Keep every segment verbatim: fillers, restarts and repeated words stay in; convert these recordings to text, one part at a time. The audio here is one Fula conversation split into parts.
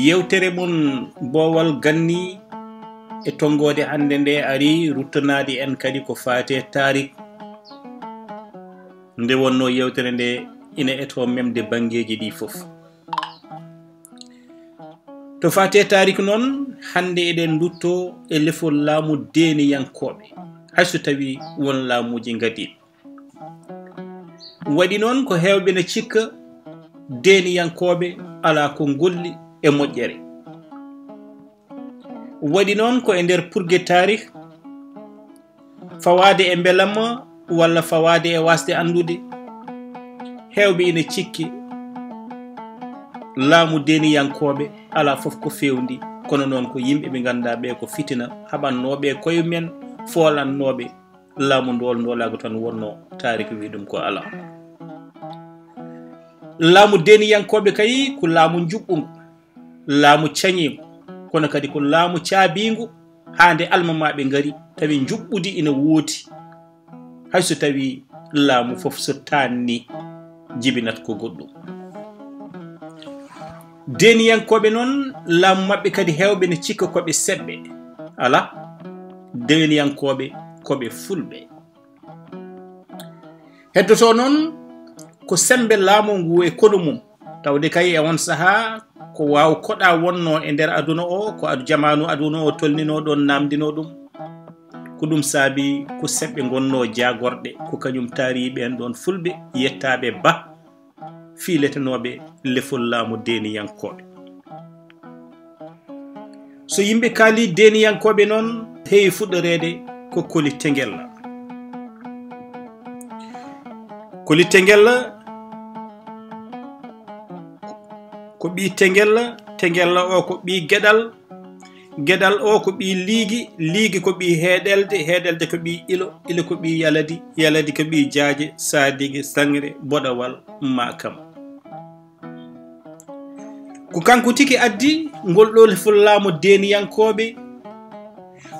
Yewtere mon Boowal Ganni e tonngoode hannde nde ari ruttanaade en kadi ko faati e taarik. Nde wonnoo yewtere nde ina etoo memde banngeeji ɗi fof. To faati e taarik noon, hannde eɗen ndutto e lefol laamu deeniyankooɓe, hay so tawii won laamuuji ngadii. Waɗi noon ko heewɓe ne cikka deeniyankooɓe alaa ko ngolli e moƴƴere. Waɗi noon ko e nder purgetaari, fawaade e mbelamma walla fawaade e waasde anndude, heewɓe ina cikki laamu deeniyankooɓe alaa fof ko feewndi, kono noon ko yimɓe ɓe ngannduɗaa ɓe ko fitina haɓannooɓe e koye men, foolannooɓe laamu ndool ndoolaagu tan wonnoo, taarik wi ɗum ko alaa. Laamu deeniyankooɓe kay ko laamu njuɓɓungu, laamu cañiingu, kono kadi ko laamu caabiingu haa nde almamaaɓe ngari, tawi njuɓɓudi ina woodi, hay so tawi laamu fof so taanni jibinat ko goɗɗum. Deeniyankooɓe noon, laamu maɓɓe kadi heewɓe ne cikka ko ɓe seɓɓe. Alaa, deeniyankooɓe ko ɓe fulɓe. Heddotoo noon ko semmbe laamu ngu e konu mum, tawde kay e oon sahaa ko waaw koɗa wonnoo e nder aduna o, ko adu jamaanu aduna o tolninoo ɗoon naamndinoo ɗum. Ko ɗum saabi ko seɓɓe ngonnoo jaagorɗe, ko kañum taari ɓeen ɗoon fulɓe yettaaɓe Ba, fiiletenooɓe lefol laamu deeniyankooɓe. So yimɓe kaalii deeniyankooɓe noon, heewi fuɗɗoreede ko Koli Tengella. Koli Tengella ko ɓii Tengella, Tengella o ko ɓii Geɗal, Geɗal o ko ɓii Liigi, Liigi ko ɓii Heeɗelde, Heeɗelde ko ɓii Ilo, Ilo ko ɓii Yaladi, Yaladi ko ɓii Jaaje, Saadigi, Saŋre, Boɗawal, Maakam. Ko kanko tigi addi ngol ɗoo lefol laamu deeniyankooɓe.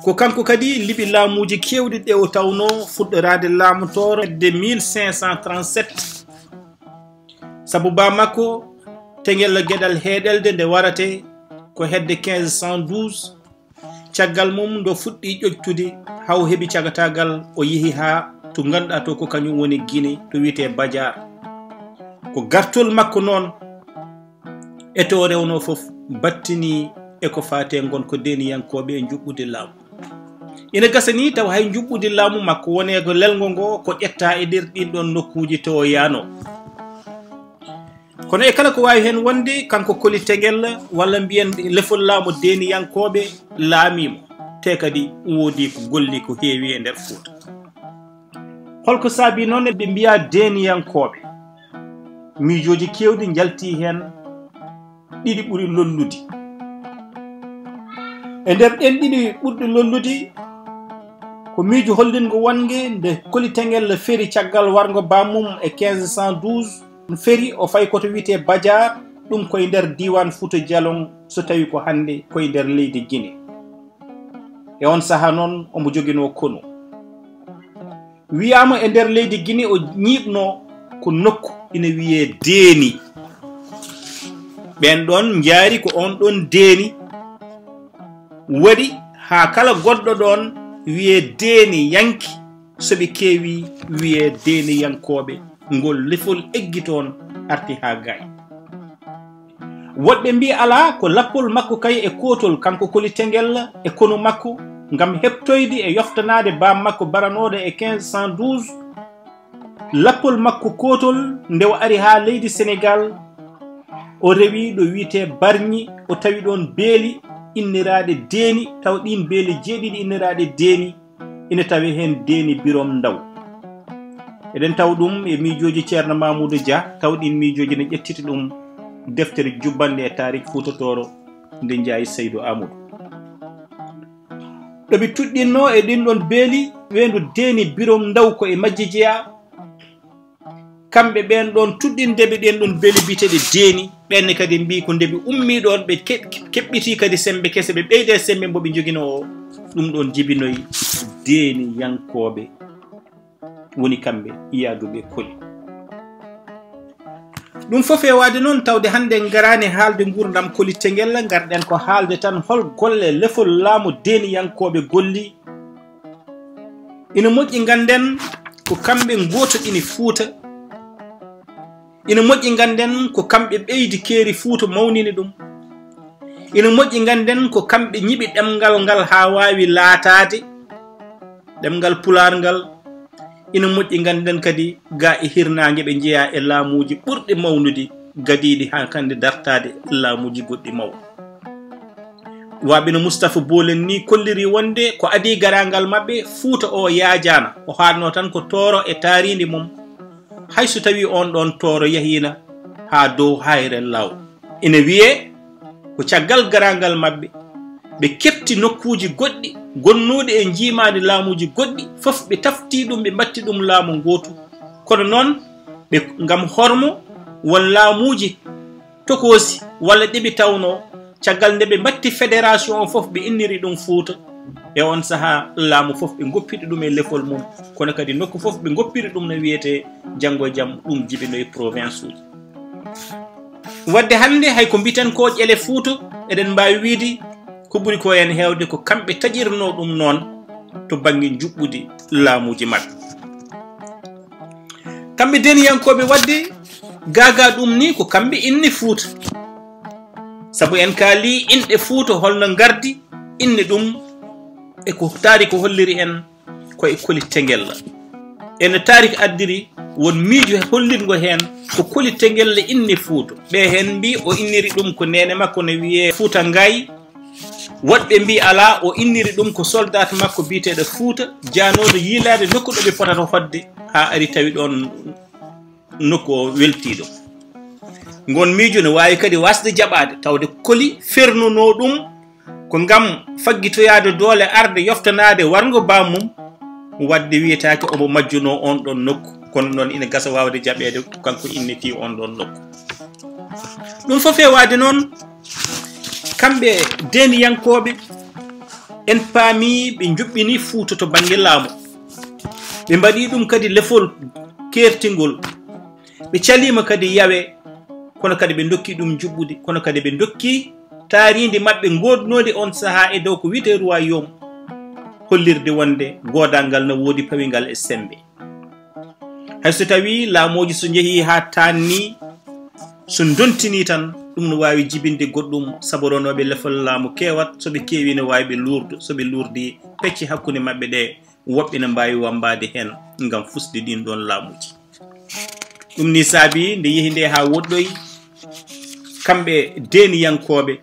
Ko kanko kadi liɓi laamuuji keewɗi ɗe o tawnoo fuɗɗoraade laamu tooro hedde mille cinq cent trente-sept. Sabu baa makko, Tengella Geɗal Heeɗelde nde warate ko hedde quinze cent douze. Caggal mum, nde o fuɗɗii ƴoƴtude, haa o heɓi cagataagal, o yehi haa to ngannduɗaa to ko kañum woni Gine, to wiyetee Bajaar. Ko gartol makko noon, e to o rewnoo fof, battinii e ko faati e ngonka deeniyankooɓe e njuɓɓudi laamu. Ina gasa nii tawa hay njuɓɓudi laamu makko wonee ko lelngo ngo ko ƴettaa e nder ɗiin ɗoon nokkuuji to o yahnoo. Kono e kala ko waawi heen wonde, kanko Koli Tengella, walla mbiyen lefol laamu deeniyankooɓe, laamii mo, te kadi woodii ko golli ko heewi e nder Fuuta. Holko saabii noon ɓe mbiyaa deeniyankooɓe? Miijooji keewɗi njaltii heen, ɗiɗi ɓuri lollude. E nder ɗeen ɗiɗi ɓurɗi lollude, ko miijo hollingo wonnge nde Koli Tengella feri caggal warngo baa mum e quinze cent douze, feri o fayi ko to wiyetee Bajaar, ɗum ko e nder diiwaan Fuuta Jalon, so tawi ko hannde ko e nder leydi Gine. E oon sahaa noon, omo joginoo konu. Wiyaama e nder leydi Gine o ñiiɓnoo ko nokku ina wiyee Deeni. Ɓeen ɗoon njaari ko oon ɗoon Deeni waɗi haa kala goɗɗo ɗoon wiyee deeniyanke, so ɓe keewi wiyee deeniyankooɓe. Ngol lefol eggi toon, arti haa Gaay. Woɗɓe mbii alaa, ko lappol makko kay e kootol, kanko Koli Tengella e konu makko, ngam heɓtoyde e yoftanaade baam makko baranooɗo e quinze cent douze. Lappol makko kootol, nde o ari haa leydi Senegaal, o rewi ɗo wiyetee Barñi, o tawi ɗoon beeli inniraaɗe Deeni, taw ɗiin beeli jeeɗiɗi inniraaɗe Deeni, ina tawee heen Deeni Birom Ndaw. Eɗen tawa ɗum e miijooji Ceerno Mamuudu Dia, taw ɗiin miijooji ne ƴettiti ɗum deftere jubbanɗe e taariik Fuuta Tooro nde Njaay Saydu Aamadu. Ɗo ɓe tuɗɗinnoo e ɗiin ɗoon beeli, weendu Deeni Birom Ndaw ko e majji jeyaa. Kamɓe ɓeen ɗoon tuɗɗindeɓe ɗeen ɗoon beeli biyeteeɗe Deeni, ɓeen ne kadi mbii ko nde ɓe ummii ɗoon, ɓe keɓ-, keɓɓitii kadi semmbe kese, ɓe ɓeydi e semmbe mbo ɓe njoginoo o. Ɗum ɗoon jibinoyi Deeniyankooɓe, woni kamɓe yaaduɓe Koli. Ɗum fof e waade noon, tawde hannde en ngaraani haalde nguurndam Koli Tengella, ngarɗen ko haalde tan hol golle lefol laamu deeniyankooɓe golli. Ina moƴƴi ngannden ko kamɓe ngootoɗini Fuuta. Ina moƴƴi ngannden ko kamɓe ɓeydi keeri Fuuta, mawnini ɗum. Ina moƴƴi ngannden ko kamɓe ñiɓi ɗemngal ngal haa waawi laataade ɗemngal Pulaar ngal. Ina moƴƴi ngannden kadi ga e hirnaange ɓe njeyaa e laamuuji ɓurɗi mawnude, gadiiɗi haa hannde dartaade laamuuji goɗɗi mawɗi. Waaɓe no Mustapha Bolen ni kolliri wonde ko adii garaangal maɓɓe, Fuuta o yaajaana, o haatno tan ko Tooro e taariindi mum, hay so tawii oon ɗoon Tooro yahiina haa dow Hayre Law. Ina wiyee ko caggal garaangal maɓɓe, ɓe keɓti nokkuuji goɗɗi gonnuuɗi e njiimaandi laamuuji goɗɗi, fof ɓe tafti ɗum, ɓe mbatti ɗum laamu ngootu. Kono noon, ɓe, ngam hormo won laamuuji tokoosi walla ɗi ɓe tawnoo, caggal nde ɓe mbatti fédération o fof, ɓe inniri ɗum Fuuta. E oon sahaa, laamu fof ɓe ngoppiri ɗum e lefol mum, kono kadi nokku fof ɓe ngoppiri ɗum no wiyetee. Janngo e jam ɗum jibinoyi province uji. Wadde hannde hay ko mbiten ko ƴele Fuuta, eɗen mbaawi wiide ko ɓuri ko heen heewde ko kamɓe taƴirnoo ɗum noon to bannge njuɓɓudi laamuuji maɓɓe. Kamɓe deeniyankooɓe wadde gaagaa ɗum ni ko kamɓe inni Fuuta. Sabu en kaalii inɗe Fuuta holno ngardi, inne ɗum e ko taariki holliri en ko e Koli Tengella. Ene taariki addiri won miijo hollirngo heen ko Koli Tengella inni Fuuta. Ɓe heen mbii o inniri ɗum ko neene makko no wiyee Fuuta Ngaay. Woɗɓe mbii alaa, o inniri ɗum ko soldaat makko biyeteeɗo Fuuta, jaanooɗo yiilaade nokku ɗo ɓe potata hoɗde, haa ari tawi ɗoon nokku o weltiiɗo. Ngoon miijo no waawi kadi waasde jaɓaade, tawde Koli fernunoo ɗum ko ngam faggitoyaade doole arde yoftanaade warngo baam mum, wadde wiyetaake omo majjunoo oon ɗoon nokku, kono noon ina gasa waawde jaɓeede ko kanko innitii oon ɗoon nokku. Ɗum fof e waade noon, kamɓe deeniyankooɓe, en paami ɓe njuɓɓini Fuuta to bannge laamu. Ɓe mbaɗi ɗum kadi lefol keertingol. Ɓe caliima kadi yawe, kono kadi ɓe ndokki ɗum njuɓɓudi, kono kadi ɓe ndokki taariindi maɓɓe ngoodnoondi oon sahaa e dow ko wiyetee royaume, hollirde wonde goodaangal no woodi pawingal e semmbe. Hay so tawii laamooji so njehii haa taanni, so ndontinii tan, ɗum no waawi jibinde goɗɗum, sabu ronooɓe lefol laamu keewat, so ɓe keewii no waawi ɓe luurdo, so ɓe luurdii pecce hakkunde maɓɓe ɗe, woɓɓe no mbaawi wammbaade heen ngam fusde ɗiin ɗoon laamuuji. Ɗum nii saabii nde yehi nde haa woɗɗoyi, kamɓe deeniyankooɓe,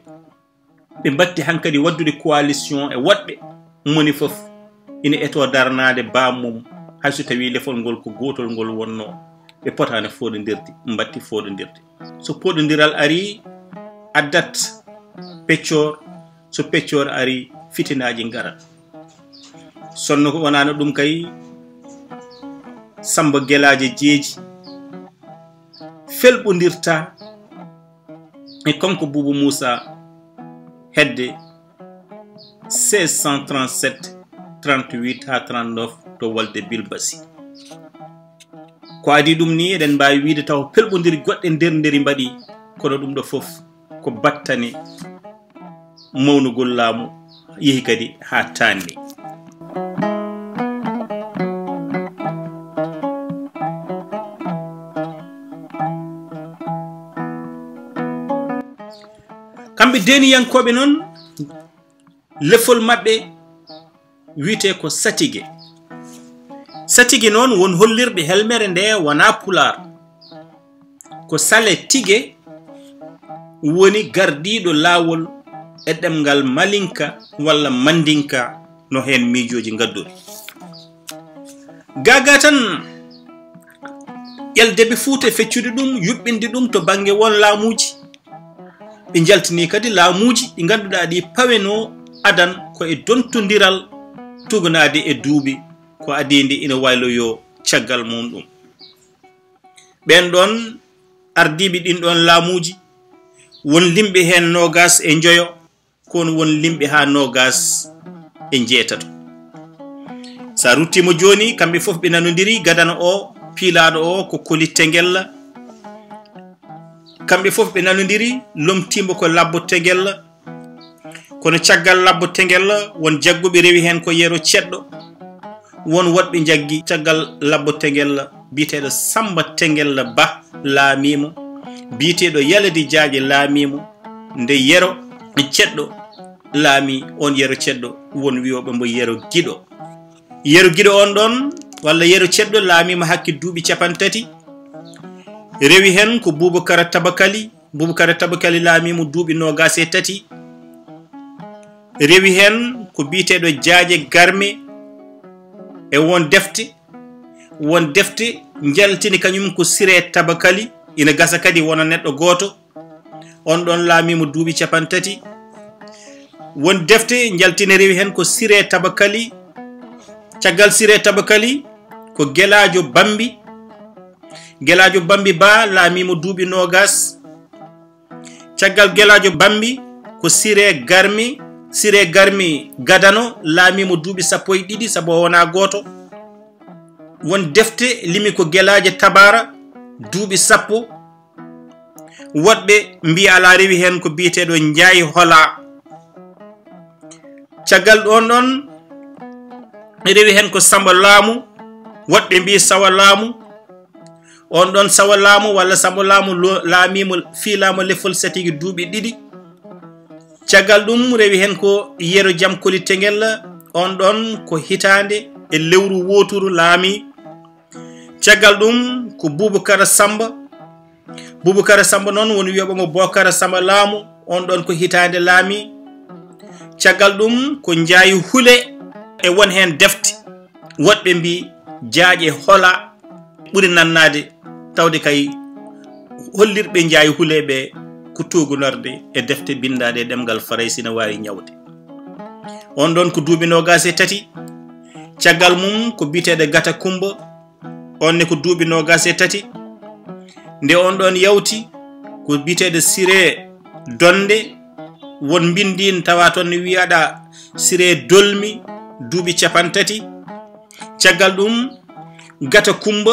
ɓe mbatti hankadi waɗdude coalition e woɗɓe, moni fof ina etoo daranaade baam mum, hay so tawii lefol ngol ko gootol ngol wonnoo, ɓe potaani fooɗondirde, mbatti fooɗondirde. So pooɗondiral arii, addat peccoor, so peccoor arii, fitinaaji ngarat. Sonno ko wonaano ɗum kay, Samba Gelaajo Jeeji felɓondirta e kanko Buubu Muusa hedde seize cent trente-sept, trente-huit haa trente-neuf to Walde Bilbasi. Ko adii ɗum nii, eɗen mbaawi wiyde taw pelɓondiri goɗɗe nder nderi mbaɗi, kono ɗum ɗo fof ko battane mawnugol laamu yehi kadi haa taanni. Kamɓe deeniyankooɓe noon, lefol maɓɓe wiyetee ko satige. Satige noon won hollirde helmere nde wonaa Pulaar. Ko sale tige woni gardiiɗo laawol e ɗemngal Malinka walla Mandinka no heen miijooji ngaddori. Gaagaa tan ƴelde ɓe Fuuta e feccude ɗum, yuɓɓinde ɗum to bannge won laamuuji. Ɓe njaltini kadi laamuuji ɗi ngannduɗaa ɗi pawenoo adan ko e dontondiral tuganaade e duuɓi ko adii nde ina wayloyoo caggal mum ɗum. Ɓeen ɗoon ardiiɓe ɗin ɗoon laamuuji, won limɓe heen noogaas e njoyo, kono won limɓe haa noogaas e njeetato. So a ruttiima jooni, kamɓe fof ɓe nanondiri, gadano o, piilaaɗo o ko Koli Tengella, Kamɓe fof ɓe nanondiri, lomtiimo ko Labbo Tengella. Kono caggal Labbo Tengella, won jagguɓe rewi heen ko Yero Ceɗɗo. Won woɗɓe njaggi caggal Labbo Tengella, biyeteeɗo Samba Tengella Ba laamiimo, biyeteeɗo Yaladi Jaaje laamiimo, nde Yero Ceɗɗo laami, on Yero Ceɗɗo, won wiyooɓe mbo Yero Giɗo. Yero Giɗo on ɗon, walla Yero Ceɗɗo laamiima hakke duuɓi capanɗe tati. Rewi heen ko Bubakara Tabakali, Bubakara Tabakali laamiimo duuɓi noogaas e tati. Rewi heen ko biyeteeɗo Jaaje Garme e won defte. Won defte njaltini kañum ko Siree Tabakali, ina gasa kadi wona neɗɗo gooto. On ɗon laamiimo duuɓi capanɗe tati. Won defte njaltini rewi heen ko Siree Tabakali. Caggal Siree Tabakali ko Gelaajo Bambi. Gelaajo Bambi Ba laamiimo duuɓi noogaas. Caggal Gelaajo Bambi ko Siree Garmi. Siree Garmi Gadano laamiimo duuɓi sappo e ɗiɗi, sabu o wonaa gooto. Won defte limi ko Gelaajo Tabaara duuɓi sappo. Woɗɓe mbiyi alaa, rewi heen ko biyeteeɗo Njaay Hola. Caggal ɗon ɗon rewi heen ko Samba Laamu. Woɗɓe mbiyi Sawa Laamu. On ɗon Sawa Laamu walla Samba Laamu lo-, laamiimo, fiilaamo lefol satigi duuɓi ɗiɗi. Caggal ɗum rewi heen ko Yero Jam Koli Tengel. On ɗon ko hitaande e lewru wooturu laami. Caggal ɗum ko Bubakara Samba. Bubakara Samba noon woni wiyooɓe mo Bokara Samba Laamu. On ɗon ko hitaande laami. Caggal ɗum ko Njaayi Hule e won heen defte. Woɗɓe mbii Jaaƴe Hola ɓuri nannaade, tawde kay hollirɓe Njaayi Hule ɓe ko tuugunorde e defte binndaaɗe e ɗemngal Farayse ina waawi ñawde. On ɗon ko duuɓi noogaas e tati. Caggal mum ko biyeteeɗo Gata Kumba. On ne ko duuɓi noogaas e tati. Nde on ɗon yawti, ko biyeteeɗo Siree Donde. Won mbinndiin tawa toon ne wiyaɗa Siree Dolmi, duuɓi capanɗe tati. Caggal ɗum, Gata Kumba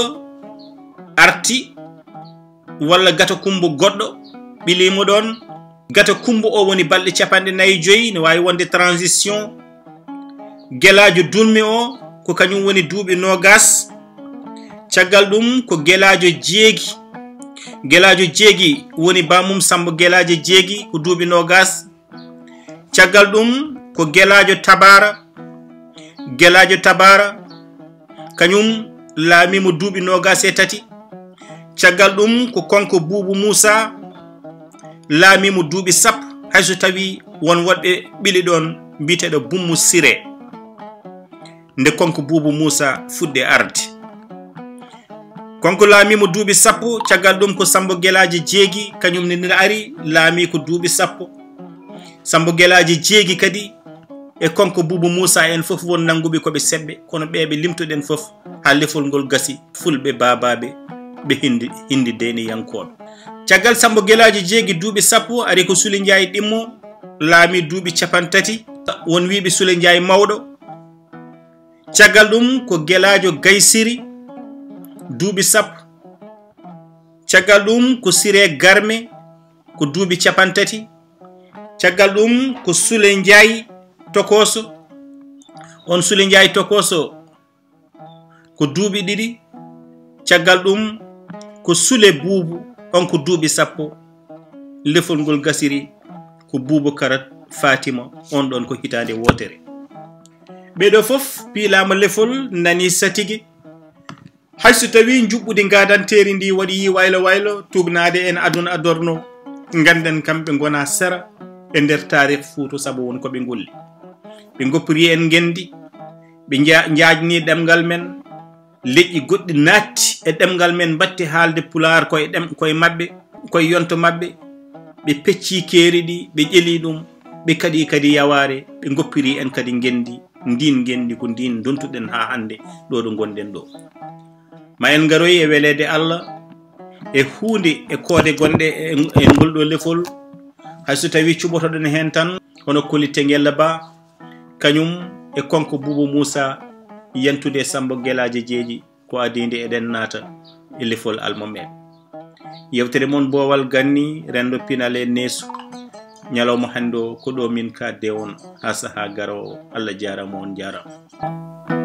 arti, walla Gata Kumba goɗɗo ɓiliimo ɗoon. Gata Kumba o woni balɗe capanɗe nayi joyi, ne waawi wonde transition. Gelaajo Durmi o, ko kañum woni duuɓi noogaas. Caggal ɗum, ko Gelaajo Jeegi. Gelaajo Jeegi woni baamum Sammba Gelaajo Jeegi, ko duuɓi noogaas. Caggal ɗum, ko Gelaajo Tabaara. Gelaajo Tabaara, kañum laamiimo duuɓi noogaas e tati. Caggal ɗum, ko Konko Buubu Muusa, laamiimo duuɓi sappo, hay so tawii won woɗɓe ɓili ɗoon, biyeteeɗo Bummu Siree. Nde Konko Buubu Muusa fuɗɗi arde. Konko laamiimo duuɓi sappo, caggal ɗum ko Sammba Gelaajo Jeegi, kañum ne nde ari laamii ko duuɓi sappo. Sammba Gelaajo Jeegi kadi e Konko Buubu Muusa en fof won nannguɓe ko ɓe seɓɓe, kono ɓe ɓe limtuɗen fof haa lefol ngol gasi, fulɓe baabaaɓe, ɓe hindi, hindi deeniyankooɓe. Caggal Sammba Gelaajo Jeegi duuɓi sappo, ari ko Sule Njaay Ɗimmo, laamii duuɓi capanɗe tati, won wiiɓe Sule Njaay Mawɗo. Caggal ɗum ko Gelaajo Gaysiri, duuɓi sappo. Caggal ɗum ko Siree Garme, ko duuɓi capanɗe tati. Caggal ɗum ko Sule Njaay Tokooso. On Sule Njaay Tokooso ko duuɓi ɗiɗi. Caggal ɗum ko Sule Buubu, on ko duuɓi sappo. Lefol ngol gasiri ko Buubakara Faatima, on ɗon ko hitaande wootere. Ɓee ɗoo fof piilaama lefol, nanii satigi. Hay so tawii njuɓɓudi ngaadanteeri ndi waɗi waylo waylo, tuugnaade en aduna adorno, ngannden kamɓe ngonaa sera e nder taarih Fuuta, sabu won ko ɓe ngolli. Ɓe ngoppiri en ngenndi, ɓe nja-, njaajni ɗemngal men, leƴƴi goɗɗi naatti e ɗemngal men, mbatti haalde Pulaar koye ɗem-, koye maɓɓe, koye yonto maɓɓe, ɓe peccii keeri ɗi, ɓe ƴeli ɗum, ɓe kaɗi kadi yawaare, ɓe ngoppiri en kadi ngenndi, ndiin ngenndi ko ndiin ndontuɗen haa hannde ɗo ɗo ngonɗen ɗo. Ma en ngaroy e weleede Allah e huunde e koode gonɗe e, e ngol ɗo lefol, hay so tawii cuɓotoɗen heen tan, hono Koli Tengella Ba, kañum e Konko Buubu Muusa, yantude e Sammba Gelaajo Jeegi, ko adii nde eɗen naata e lefol almameeɓe. Yewtere mon Boowal Ganni, renndo pinal e neesu. Ñalawma hannde o, ko ɗo min kaadde on haa sahaa garoowo. Allah jaaraama, on jaaraama.